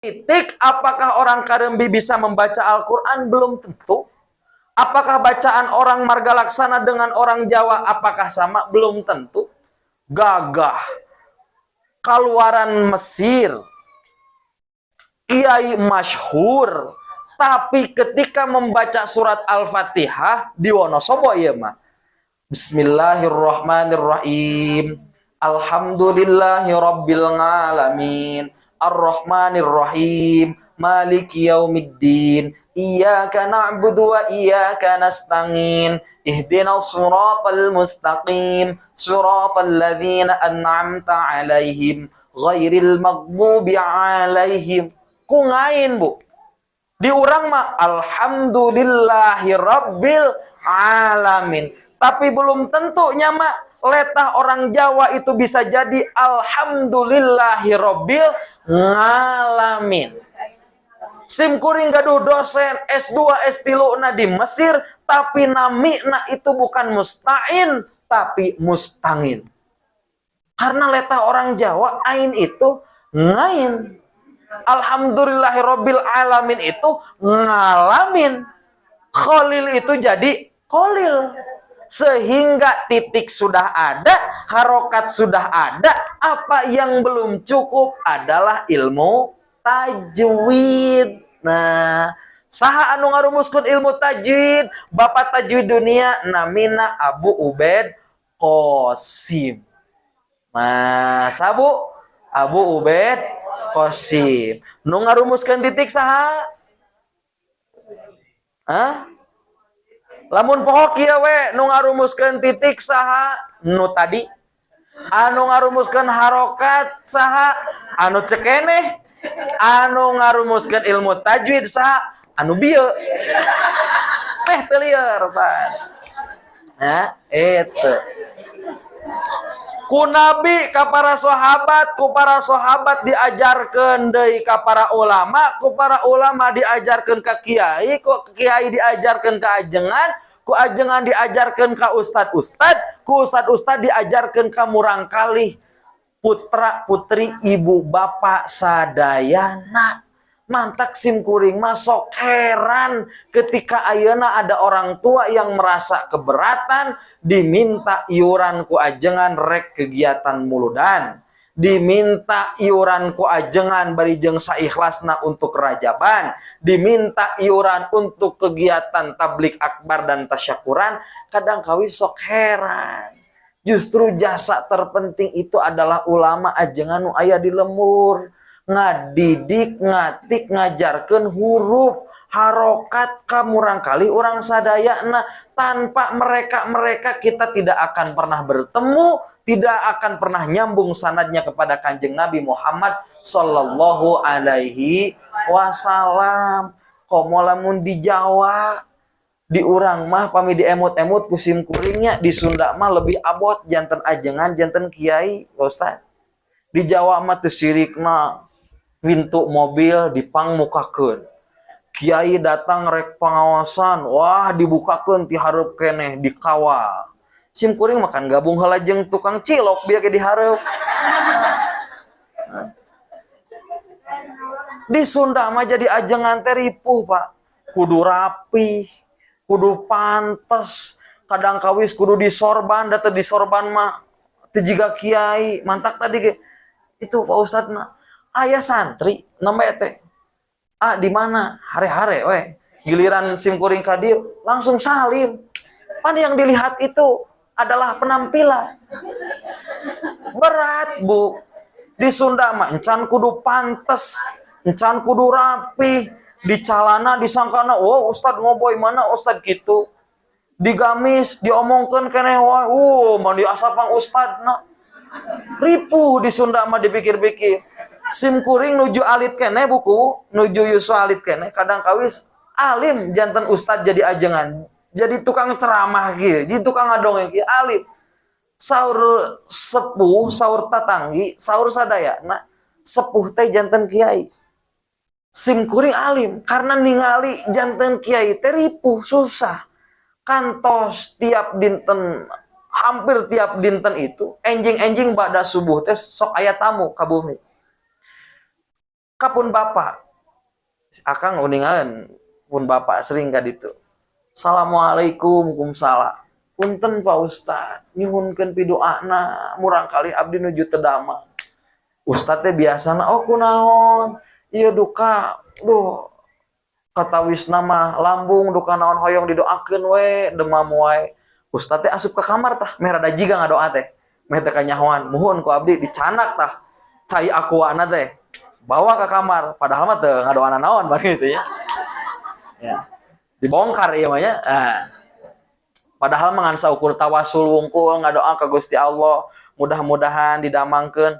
Titik, apakah orang Kareumbi bisa membaca Al-Quran? Belum tentu. Apakah bacaan orang Margalaksana dengan orang Jawa apakah sama? Belum tentu. Gagah. Kaluaran Mesir. Kiai masyhur. Tapi ketika membaca surat Al-Fatihah di Wonosobo ieu mah. Bismillahirrahmanirrahim. Alhamdulillahi rabbil alamin. Ar-Rahmanir-Rahim. Maliki yaumiddin. Iyyaka na'budu wa iyyaka nasta'in. Ihdinas siratal mustaqim. Siratal ladzina an'amta 'alaihim ghairil maghdubi 'alaihim. Ku ngain, Bu. Di urang mah alhamdulillahi rabbil alamin. Tapi belum tentu nyama letah orang Jawa itu bisa jadi alhamdulillahi rabbil ngalamin. Sim kuring gaduh dosen S2 S3 na di Mesir, tapi namina itu bukan mustain, tapi mustangin. Karena letah orang Jawa ain itu ngain. Alhamdulillahirabbil alamin itu ngalamin. Khalil itu jadi kolil. Sehingga titik sudah ada, harokat sudah ada, apa yang belum cukup adalah ilmu tajwid. Nah, saha anu ngarumuskeun ilmu tajwid? Bapak tajwid dunia namina Abu Ubed Qasim. Nah, sabu Abu Ubed Qasim. Nu ngarumuskeun titik saha? Hah? Lamun poho kieu we, nu ngarumuskeun titik saha? Nu tadi. Anu ngarumuskeun harokat saha? Anu cekeneh. Anu ngarumuskeun ilmu tajwid saha? Anu bieu. Teh teu lieur, Pak. Nah, itu. Ku Nabi ka para sahabat, ku para sahabat diajarkeun deui ka para ulama, ku para ulama diajarkeun ka kiai, ku kiai diajarkeun ka ajengan, ku ajengan diajarkeun ka ustad-ustad, ku ustad-ustad diajarkeun ka murangkalih, putra putri, ibu bapak sadayana. Mantak sim kuring mah sok heran ketika ayeuna ada orang tua yang merasa keberatan diminta iuran ku ajengan rek kegiatan muludan, diminta iuran ku ajengan bari jeung saikhlasna untuk rajaban, diminta iuran untuk kegiatan tablik akbar dan tasyakuran. Kadang kawis sok heran. Justru jasa terpenting itu adalah ulama, ajengan nu aya di lembur, ngadidik, ngatik, ngajarkan huruf harokat ka murangkalih urang sadayana. Tanpa mereka-mereka kita tidak akan pernah bertemu, tidak akan pernah nyambung sanadnya kepada Kanjeng Nabi Muhammad Sallallahu Alaihi Wasallam. Komo lamun di Jawa. Di urang mah pami diemut-emut ku sim kuringnya, di Sunda mah lebih abot janten ajengan, janten kiai, Pak Ustad. Di Jawa mah teu sirikna pintu mobil dipangmukakeun. Kiai datang rek pengawasan, wah, dibukakeun ti hareup keneh, dikawal. Sim kuring makan gabung heula jeung tukang cilok biar di hareup. Nah. Di Sunda mah jadi ajengan teh ripuh, Pak. Kudu rapi, kudu pantes, kadang kawis kudu disorban, da teu disorban mah teu jiga kiai. Mantak tadi ge itu Pak Ustad na aya santri namanya teh, "Ah, di mana?" Hare-hare we. Giliran sim kuring ka dieu langsung salim. Pan yang dilihat itu adalah penampilan. Berat, Bu. Di Sunda mah encan kudu pantes, encan kudu rapi, di calana disangkana, "Oh, ustad ngoboy mana ustad," gitu. Di gamis diomongkeun keneh wae, mandi asapang ustad na. Ripuh di Sunda mah dipikir-pikir. Sim kuring nuju alit keneh buku, nuju yuswa alit keneh, kadang kawis alim janten ustad, jadi ajengan, jadi tukang ceramah gitu, jadi tukang ngadongeng kieu alim. Saur sepuh, saur tatanggi, saur sadayana, sepuh teh janten kiai. Sim kuring alim karena ningali janten kiai teh ripuh, susah. Kantos tiap dinten, hampir tiap dinten itu enjing-enjing pada subuh teh sok aya tamu ka bumi. Ka pun bapak. Akang uningan pun bapak sering ka ditu. "Assalamualaikum." "Waalaikumsalam." "Punten, Pak Ustad, nyuhunkeun pidoana, murangkalih abdi nuju teu damang." Ustad teh biasana, "Oh, kunaon?" "Iya, duka, duh, katawis nama lambung, duka naon, hoyong didoakeun we, demam wae." Ustad teh asup ke kamar tah, meh rada jiga ngadoa teh. Meh teh kanyahoan, muhun ku abdi dicanak tah. Cai Aquana teh. Bawa ke kamar, padahal mah teu ngadoana naon bari gitu ya. Ya. Dibongkar ieu mah nya. Nah. Padahal mah ngan saukur tawasul wungkul, ngadoa ka Gusti Allah, mudah-mudahan didamangkeun.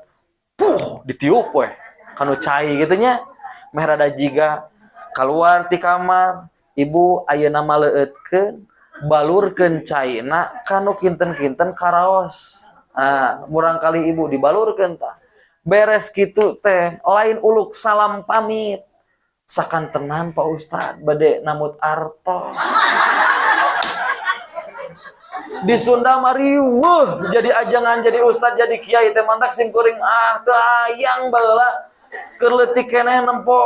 Puh, ditiup we. Kanu cai gitu nya. Meh rada jiga keluar ti kamar, "Ibu, ayeuna mah leueutkeun, balurkeun caina kanu kinten-kinten karaos." Ah, murangkalih ibu dibalurkeun tah. Beres kitu teh lain uluk salam pamit. "Sakantenan, Pak Ustad, bade nambut artos." Di Sunda mah riweuh jadi ajengan, jadi ustad, jadi kiai teh. Mantak sim kuring ah teu hayang baheula, keur leutik keneh, nempo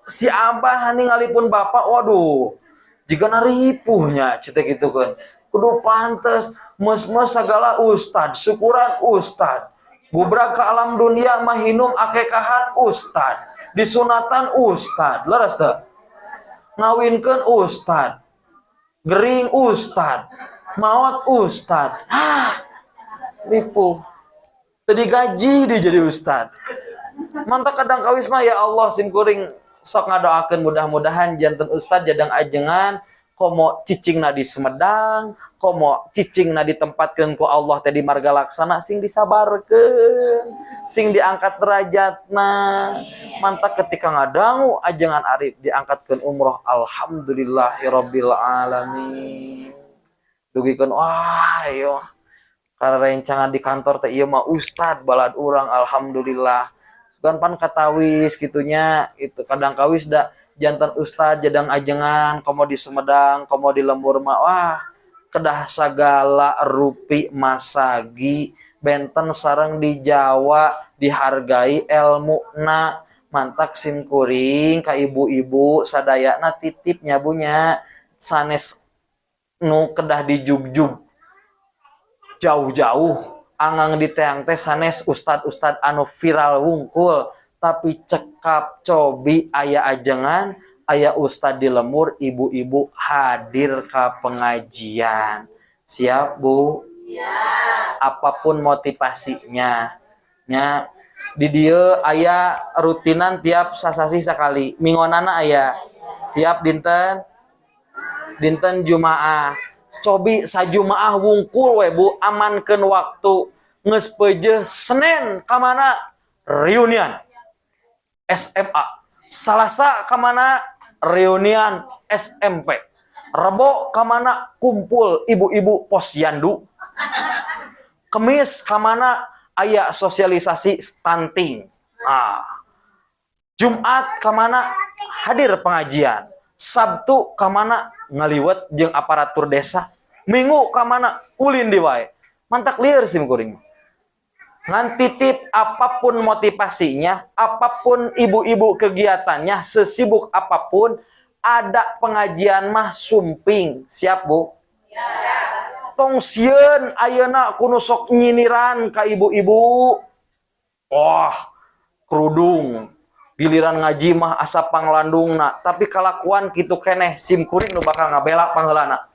si abah ningali pun bapak, waduh, jigana ripuhnya cita gitu kan. Kudu pantes mes-mes segala ustad, syukuran ustad, gubrak ke alam dunia mahinum, akekahan ustad, disunatan ustad, leres teu, ngawinkeun ustad, gering ustad, maot ustad. Ah, ripuh tadi gaji dia jadi ustad. Mantak kadang kawis mah, ya Allah, sim kuring sok ngadoakeun mudah-mudahan janten ustad jadang ajengan, komo cicingna di Sumedang, komo cicingna ditempatkeun ku Allah teh di Marga Laksana, sing disabarkeun, sing diangkat derajatna. Mantak ketika ngadangu ajengan Arif diangkatkeun umroh, alhamdulillahirabbil alamin. Dugikeun wah, ieu karena rencangan di kantor teh, ieu mah ustad balad urang, alhamdulillah. Sugan pan katawis gitunya itu, kadang kawis da janten ustad jadang ajengan, komo di Sumedang, komo di lembur mah, wah, kedah sagala rupi masagi, benten sareng di Jawa dihargai ilmuna. Mantak sim kuring ka ibu-ibu sadayana titip nya, Bu, nya, sanes nu kedah dijugjug jauh-jauh, angang diteang teh sanes ustad-ustad anu viral wungkul, tapi cekap cobi aya ajengan, aya ustad di lembur, ibu-ibu hadir ke pengajian. Siap, Bu? Apapun motivasinya nya. Di dieu aya rutinan tiap sasasi sekali, minggonana aya tiap dinten dinten Jumaah. Cobi sajumaah wungkul we, Bu, amankeun waktu. Geus peujeuh Senin ka mana? Reunian SMA. Salasa ka mana? Reunian SMP. Rebo ka mana? Kumpul ibu-ibu posyandu. Kemis ka mana? Aya sosialisasi stunting. Ah. Jumat ka mana? Hadir pengajian. Sabtu ka mana? Ngaliwet jeung aparatur desa. Minggu ka mana? Ulin di wae. Mantak lieur sim kuring. Ngan titip, apapun motivasinya, apapun ibu-ibu kegiatannya, sesibuk apapun, ada pengajian mah sumping. Siap, Bu? Tong sieun ayeuna ku nu sok nyiniran ka ibu-ibu. Wah, kerudung. Giliran ngaji mah asa panglandungna, tapi kalakuan kitu keneh, sim kuring nu bakal ngabela pangheulana.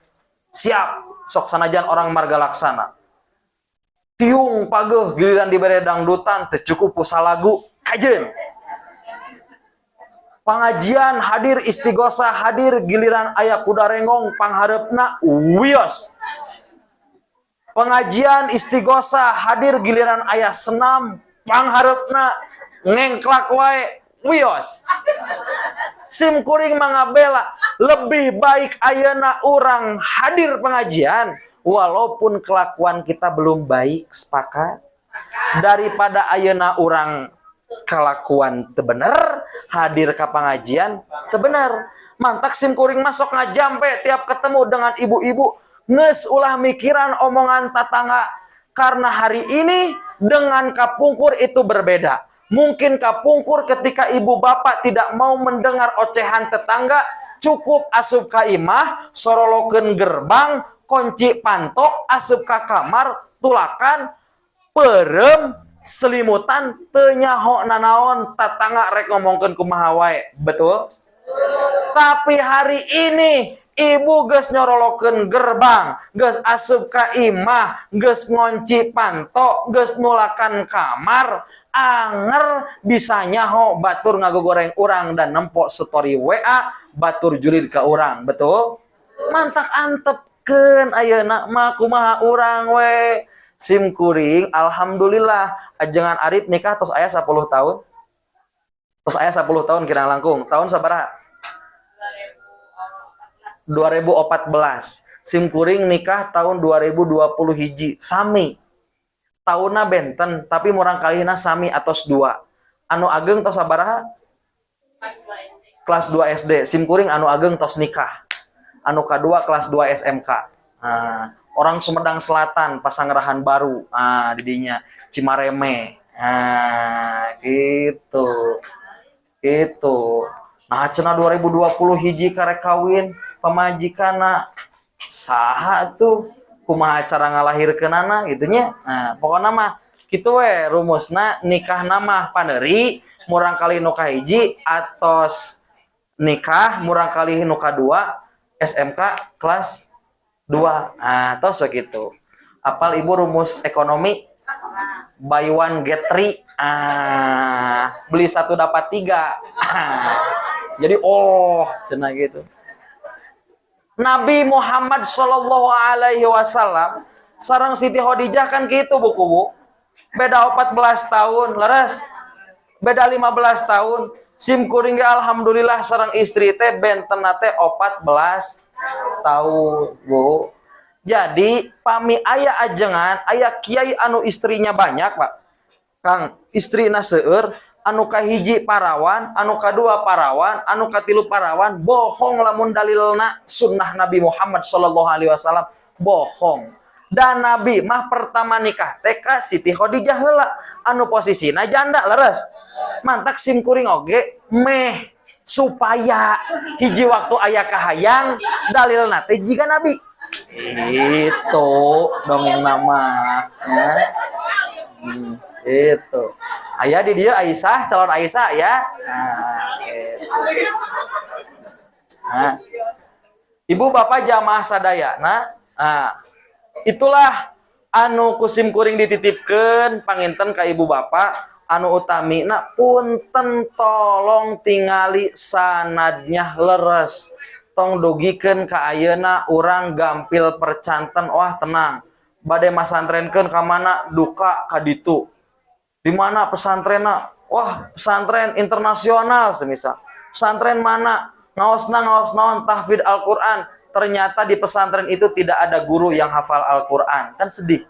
Siap, sok sanajan orang Marga Laksana. Tiung pageuh, giliran dibere dangdutan teu cukup lagu kajen. Pengajian hadir, istighosah hadir, giliran aya kuda renggong panghareupna wios. Pengajian, istighosah hadir, giliran aya senam panghareupna ngengklak wae, wios. Sim kuring mangabela, lebih baik ayeuna urang hadir pengajian walaupun kelakuan kita belum baik, sepakat? Daripada ayeuna urang kelakuan teu bener, hadir ke pengajian teu bener. Mantak sim kuring masuk ngajampe tiap ketemu dengan ibu-ibu, nges ulah mikiran omongan tatangga, karena hari ini dengan kapungkur itu berbeda. Mungkin kapungkur ketika ibu bapak tidak mau mendengar ocehan tetangga, cukup asup ka imah, sorolokeun gerbang, kunci panto, asup ka kamar, tulakan, peureum, selimutan, teu nyaho nanaon, tetangga rek ngomongkeun kumaha wae. Betul? Tapi hari ini ibu geus nyorolokeun gerbang, geus asup ka imah, geus ngonci panto, geus nulakan kamar, anger bisa nyaho batur ngagogoreng urang dan nempo story WA batur julid ka urang. Betul? Mantak antepkeun ayeuna mah kumaha urang we. Sim kuring alhamdulillah ajengan Arif nikah tos aya 10 tahun. Tos aya 10 tahun kira langkung. Tahun sabaraha? 2014. Sim kuring nikah tahun 2020 hiji, sami tahunna benten, tapi murang kalihna sami atos dua. Anu ageng tos sabaraha? Kelas 2 SD. Sim kuring anu ageng tos nikah, anu kadua kelas 2 SMK. Nah, orang Sumedang Selatan, Pasangrahan Baru. Ah, didinya Cimareme. Nah, gitu gitu. Nah, cenah 2020 hiji karek kawin, pamajikanna saha tuh, kumaha cara ngalahirkeunana gitu nya. Nah, pokoknya mah kitu we rumusna. Nikah nama paneri murang kali nu kahiji atos nikah, murang kali nu kadua SMK kelas 2. Nah, tos gitu. Apal ibu rumus ekonomi buy one get three? Ah, beli satu dapat tiga. Ah, jadi oh cenah gitu. Nabi Muhammad Shallallahu Alaihi Wasallam sareng Siti Khadijah kan gitu, buku bu, beda 14 tahun, leres, beda 15 tahun. Sim kuring ge alhamdulillah sareng istri teh benten teh 14 tahun, Bu. Jadi pami aya ajengan, aya kiai anu istrinya banyak, Pak Kang, istrina seueur, anu kahiji parawan, anu kadua parawan, anu katilu parawan, bohong. Lamun dalilna sunnah Nabi Muhammad Shallallahu Alaihi Wasallam, bohong. Dan Nabi mah pertama nikah teh ka Siti Khadijah heula anu posisina janda, leres? Mantak sim kuring oge meh supaya hiji waktu aya kahayang, dalilna teh jiga Nabi itu dongeng nama ya. Itu aya di dia Aisyah, calon Aisyah ya. Nah, gitu. Nah, ibu bapak jamaah sadaya, nah, itulah anu ku sim kuring dititipkeun panginten ka ibu bapak. Anu utami na, punten, tolong tingali sanadnya leres. Tong dugikeun ka ayeuna urang gampil percanten. Wah, tenang, bade masantrenkeun ka mana, duka ka ditu, di mana pesantrenna, wah, pesantren internasional, semisal pesantren mana, ngaosna ngaos naon, tahfidz Al-Qur'an, ternyata di pesantren itu tidak ada guru yang hafal Al-Qur'an, kan sedih.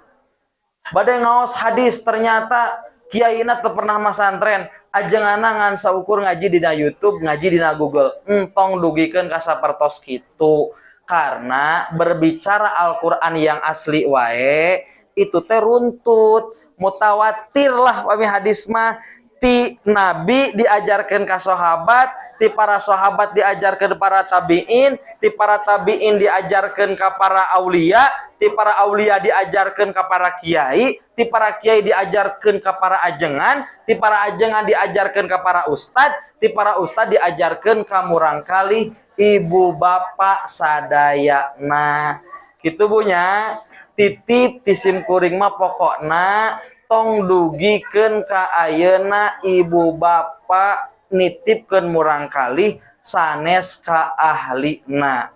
Bade ngaos hadis, ternyata kiaina teu pernah masantren, ajenganna ngan saukur ngaji dina YouTube, ngaji dina Google. Entong dugikeun ka sapertos kitu, karena berbicara Al-Qur'an yang asli wae itu teh runtut mutawatir lah. Pami hadis mah ti nabi diajarkan ke sahabat, ti para sahabat diajarkan para tabiin, ti para tabiin diajarkan ke para aulia, ti para aulia diajarkan ke para kiai, ti para kiai diajarkan ke para ajengan, ti para ajengan diajarkan ke para ustad, ti para ustad diajarkan ke murangkali ibu bapak sadayana. Gitu, Bu, nya. Titip ti sim kuring mah pokokna tong dugikeun ka ayeuna ibu bapak nitipkeun murangkalih sanes ka ahlina.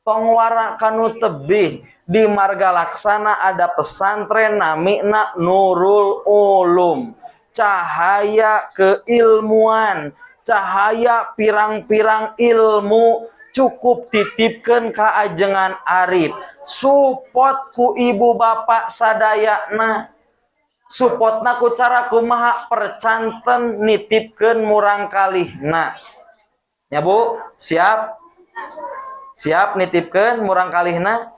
Tong wara kanu tebih, di Marga Laksana ada pesantren namina Nurul Ulum, cahaya keilmuan, cahaya pirang-pirang ilmu. Cukup titipkan ka ajengan Arif, support ku ibu bapak sadayana. Supportna ku cara kumaha? Percanten nitipkeun murangkalihna ya, Bu. Siap, siap nitipkeun murangkalihna?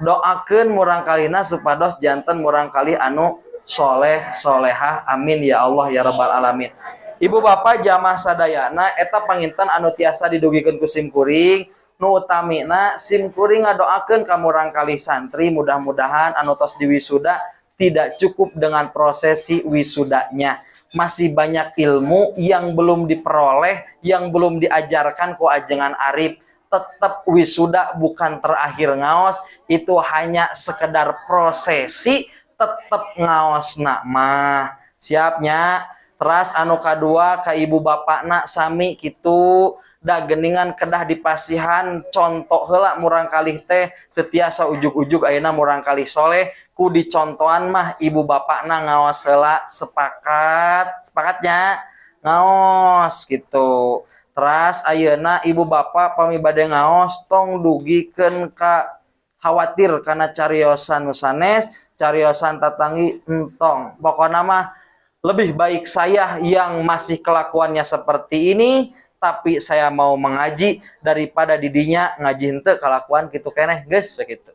Doakeun murangkalihna supados janten murangkalih anu Soleh solehah. Amin ya Allah ya Rabbal alamin. Ibu bapak jamaah sadayana, eta panginten anu tiasa didugikeun ku sim kuring. Nu utamina sim kuring ngadoakeun ka murangkalih santri, mudah-mudahan anu tos diwisuda tidak cukup dengan prosesi wisudanya, masih banyak ilmu yang belum diperoleh, yang belum diajarkan ku ajengan Arif. Tetap wisuda bukan terakhir ngaos, itu hanya sekedar prosesi, tetap ngaos nak mah. Siapnya? Teras anu kadua ka ibu bapakna sami kitu, da geningan kedah dipasihan contoh heula. Murangkalih teh teu tiasa ujug-ujug ayeuna murangkalih soleh ku dicontohan mah ibu bapakna ngaos heula. Sepakat? Sepakatnya ngaos gitu. Teras ayeuna ibu bapak pami bade ngaos tong dugikeun ka khawatir karena cariosan nu sanes, cariosan tatanggi, entong. Pokokna mah lebih baik saya yang masih kelakuannya seperti ini tapi saya mau mengaji daripada didinya ngaji henteu, kelakuan gitu keneh geus gitu.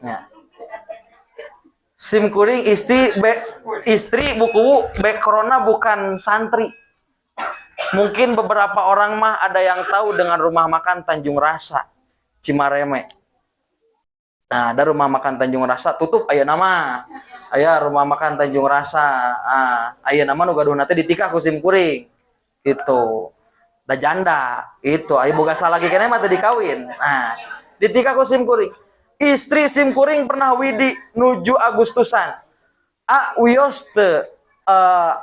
Nah, sim kuring istri istri buku backgroundnya bukan santri. Mungkin beberapa orang mah ada yang tahu dengan rumah makan Tanjung Rasa Cimareme. Nah, ada rumah makan Tanjung Rasa, tutup aya nama. Aya rumah makan Tanjung Rasa. Ah, aya nama nu gaduhna teh ditikah ku sim kuring. Gitu. Da janda itu aya boga salaki keneh mah teu dikawin. Nah, ditikah ku sim kuring. Istri sim kuring pernah widi nuju Agustusan. "Ah, wios teu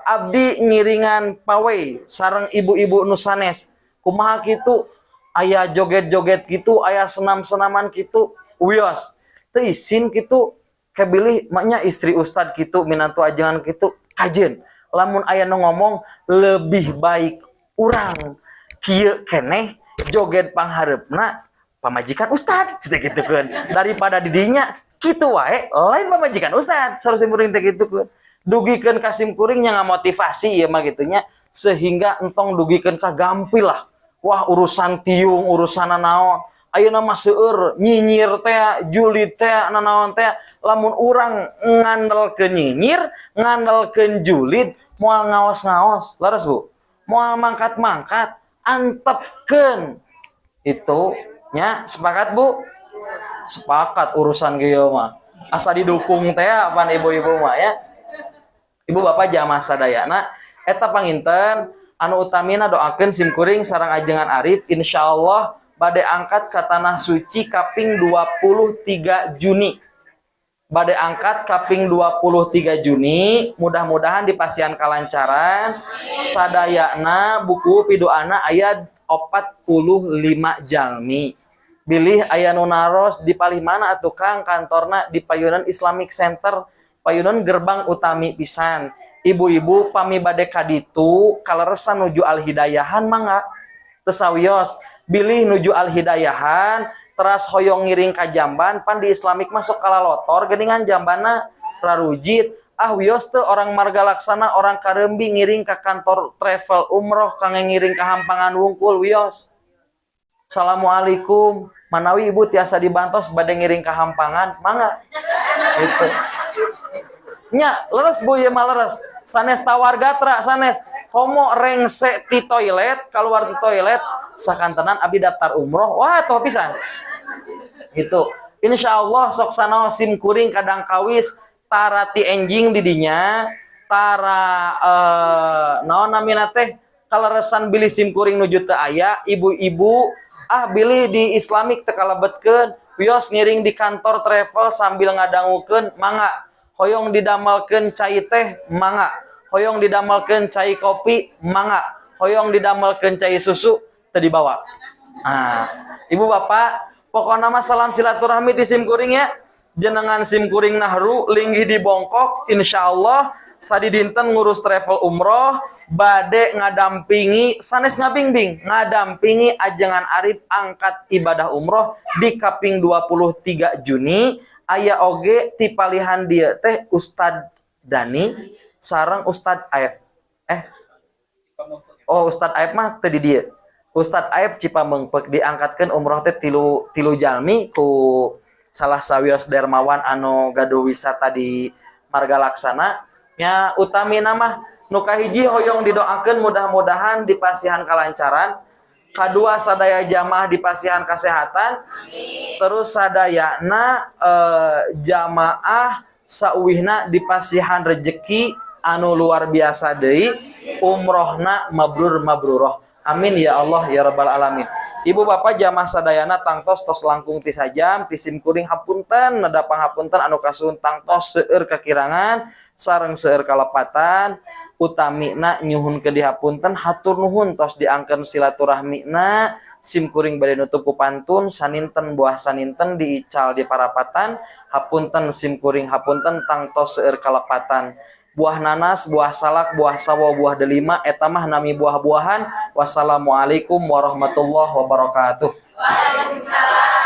abdi ngiringan pawai sareng ibu-ibu nu sanes? Kumaha kitu, aya joget-joget gitu, aya senam-senaman gitu, wios teu isin kitu?" Kebilih maknya istri ustad gitu, minantu ajengan gitu. Kajen lamun aya nu ngomong, lebih baik urang kieu keneh joget panghareupna pamajikan ustad cita gitu kan, daripada didinya kitu wae lain pamajikan ustad. Saur sim kuring teh kitu kan, dugikeun ka sim kuring nya ngamotivasi ieu mah gitunya, sehingga entong dugikeun ka gampil lah. Wah, urusan tiung, urusan naon, ayeuna mah seueur nyinyir teh, julid teh, nanaon teh. Lamun urang ngandelkeun nyinyir, ngandelkeun julid, moal ngaos-ngaos. Leres, Bu? Moal mangkat-mangkat. Antepkeun itu nya. Sepakat, Bu? Sepakat. Urusan kieu mah asa didukung teh apaan ibu-ibu mah ya. Ibu bapak jamaah sadayana, eta panginten anu utamina doakeun sim kuring sareng ajengan Arif, insyaallah bade angkat ke tanah suci kaping 23 Juni. Bade angkat kaping 23 Juni, mudah-mudahan dipasihan kalancaran sadayana. Buku piduana aya 45 jalmi. Bilih aya nu naros, "Di palih mana atuh, Kang kantorna?" Di Payunan Islamic Center, payunan gerbang utami pisan. Ibu-ibu pami bade kaditu kaleresan nuju Al Hidayahan mangga teu sawios. Bilih nuju Al Hidayahan teras hoyong ngiring ka jamban, pan di Islamic masuk kalalotor geningan jambana rarujit. "Ah, wios teu orang Marga Laksana, orang Kareumbi ngiring ka kantor travel umroh, kangge ngiring ka Hampangan wungkul?" Wios. "Assalamualaikum, manawi ibu tiasa dibantos bade ngiring ka Hampangan," mangga itu nya. Leres, Bu? Ieu mah leres, sanes tawar gatra, sanes. Komo rengse ti toilet, keluar ti toilet, "Sakantenan abdi daftar umroh." Wah, toh pisan itu. Insya Allah sok sanaos sim kuring kadang kawis tara ti enjing didinya, tara naon namina teh, kaleresan bilih sim kuring nuju teu aya. Ibu-ibu, ah, bilih di Islamic teu kalebetkeun, wios ngiring di kantor travel sambil ngadangukeun, mangga. Hoyong didamelkeun cai teh, mangga. Hoyong didamelkeun cai kopi, mangga. Hoyong didamelkeun cai susu, teu dibawa. Nah, ibu bapak, pokoknya mah salam silaturahmi di sim kuring ya. Jenengan sim kuring nahru linggih di Bongkok, insyaallah sadidinten ngurus travel umroh, bade ngadampingi, sanes ngabingbing, ngadampingi ajengan Arif angkat ibadah umroh di kaping 23 Juni. Aya oge ti palihan dieu teh Ustad Dani sareng Ustad Aef. Oh, Ustad Aef mah teu di dieu. Ustad Aep Cipameungpeuk. Diangkatkeun umroh teh tilu tilu jalmi ku salah sawios dermawan anu gaduh wisata di Marga Laksana. Marga Laksana nya. Utamina mah nu kahiji hoyong didoakeun mudah-mudahan dipasihan kalancaran, kadua sadaya jamaah dipasihan kesehatan, terus sadayana jamaah sauwihna dipasihan rejeki anu luar biasa deui, umrohna mabrur mabruroh. Amin ya Allah ya rabbal alamin. Ibu bapak jamaah sadayana, tangtos tos langkung ti sajam ti sim kuring. Hapunten neda panghapunten anu kasuhun, tangtos seueur kakirangan sareng seueur kalepatan, utamina nyuhunkeun dihapunten. Hatur nuhun tos diangkeun silaturahmina. Sim kuring bade nutup ku pantun, "Saninten buah saninten diical di parapatan, hapunten sim kuring hapunten tangtos seueur kalepatan. Buah nanas, buah salak, buah sawo, buah delima, eta mah nami buah-buahan." Wassalamualaikum warahmatullahi wabarakatuh. Waalaikumsalam.